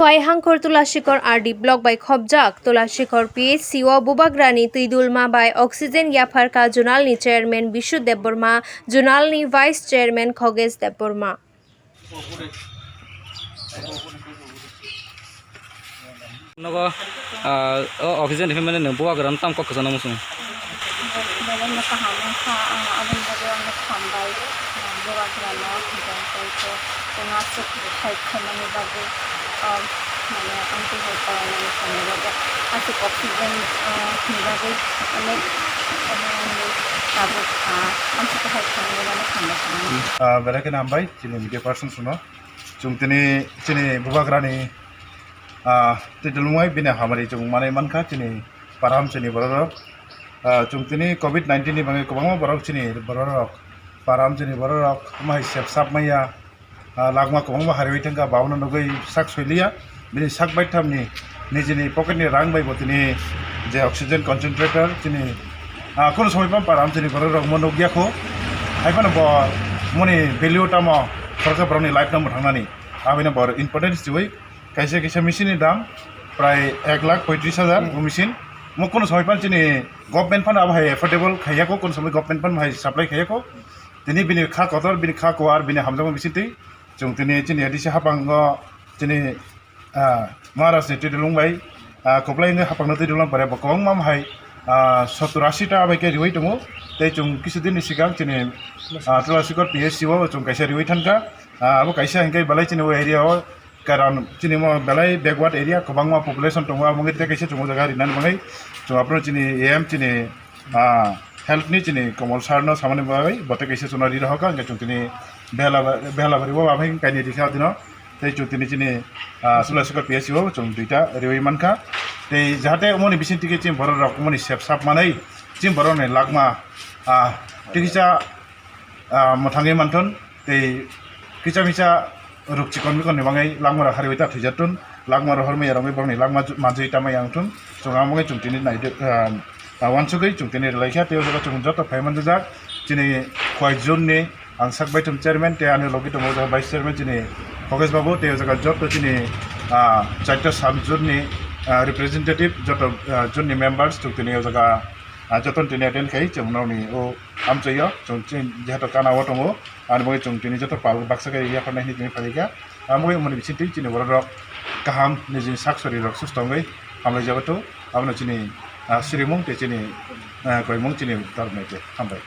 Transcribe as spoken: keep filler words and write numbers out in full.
Kaihangkhor Tulashikor R D block bai khopjak Tulashikor P H C o bubagrani twidulma bai oxygen yapharkha zonalni chairman Bishu Debbarma, zonalni vice chairman Khogesh Debbarma. Nogo, ah, o oxygen rifai mani nwng bubagra no tamo kok kwchangno muchung. Belai no kaham wngkha, ah, aboni bagwi ang no hambai, ah, bubagra no, hwnkhe tei khe chwng aswk help khaimani bagwi, ah, mane amtwi hai paranani khaimani bagwi aswk oxygen, ah, ni bagwi onek, onek tabuk, ah, amtwi hai khaimani bagwi hambai. Ah, belai kheno hambai chini media persons no. Chwng tini chini bubagrani, ah, twidulmung bai bini hamari chwng manwi mankha chini para amchaini bororok. Ah, chwng tini covid nineteen ni bagwi kwbangma borok chini bororok, para amchaini bororok omo hai sep sap manya, ah, langma kwbangma hariwi thangkha, babono nugwi sak soiliya. Bini sak baithamni nijini pocket ni rang bai bo tini je oxygen concentrator chini, ah, kunu somoi phano para amchaini bororok omo nukya kho. Hai phano bo moni value tamo khoroksa borokni life no mwthangnani. Aboni bo importance chiwi kaisa kaisa machine ni dam prai ek lakh poitris hajar o machine. Mo kunu somoi phano chini government phano abo hai affordable khaiya kho, kunu somoi government phano hai supply khaiya kho. Tini bini kha kotor, bini kha kuar, bini hamjakma bisingtwi chwng tini chini A D C haphango chini, ah, Maharaj ni twidulung bai, ah, kwplai wngwi haphangno twidulung pore bo kwbangma hai, ah, sottur ashi ta bai khe riwi tongo. Tei chwng kisa din ni swkang chini, ah, Tulashikor P H C o chwng kaisa riwi thangkha. Ah, abo kaisa hwnkhe belai chini o area o Karon chini mo belai backward area kwbangma population tongo, abo wngwi tei kaisa chwng o jaga rinani bagwi chwng aphuru chini A M chini, ah, health ni chini Komol sir no samani bagwi bo tei kaisa chwngno ri rohorkha, hwnkhe chwng tini Behela, Behelabari o aphai kainwi rikha dino tei chwng tini chini, ah, Tulashikor P H C o chwng duita riwi mankha. Tei jahate omoni bising tike chini borok rok omoni sep sap manwi chini borok ni lakma, ah, tikisa ah, mwthangwi manthun, tei kisa misa ruk chikon mikon ni bagwi langma rok hariwi ta thwijaktun, langma rok hormaya rokni borokni langma ju-, manjui tamo yang thun, chwng ang bagwi chwng tini nai de, ah, ah, uansugwi chwng tini rwlaikha, tei o jaga chwng joto phai manjak, chini khwai jun ni ang sak baithum chairman, tei ani logi tongo o jaga vice chairman chini Khogesh babu, tei o jaga joto chini, ah, chaita sub jun ni, ah, representative, joto, ah, jun ni members chwng tini o jaga, ah, joto tini attend khai chwng nokni o amchaio, chwng chini jehetu kana o tongo, ani bagwi chwng tini joto pal baksa khe yapharnai hinwi tini phaikha. Amo bagwi omoni bisingtwi chini borok rok kaham nijini sak sori rok susto wngwi hamlai jabato. Abono chini, ah, sirimung tei chini, ah, koimung chini tornai tei hambai.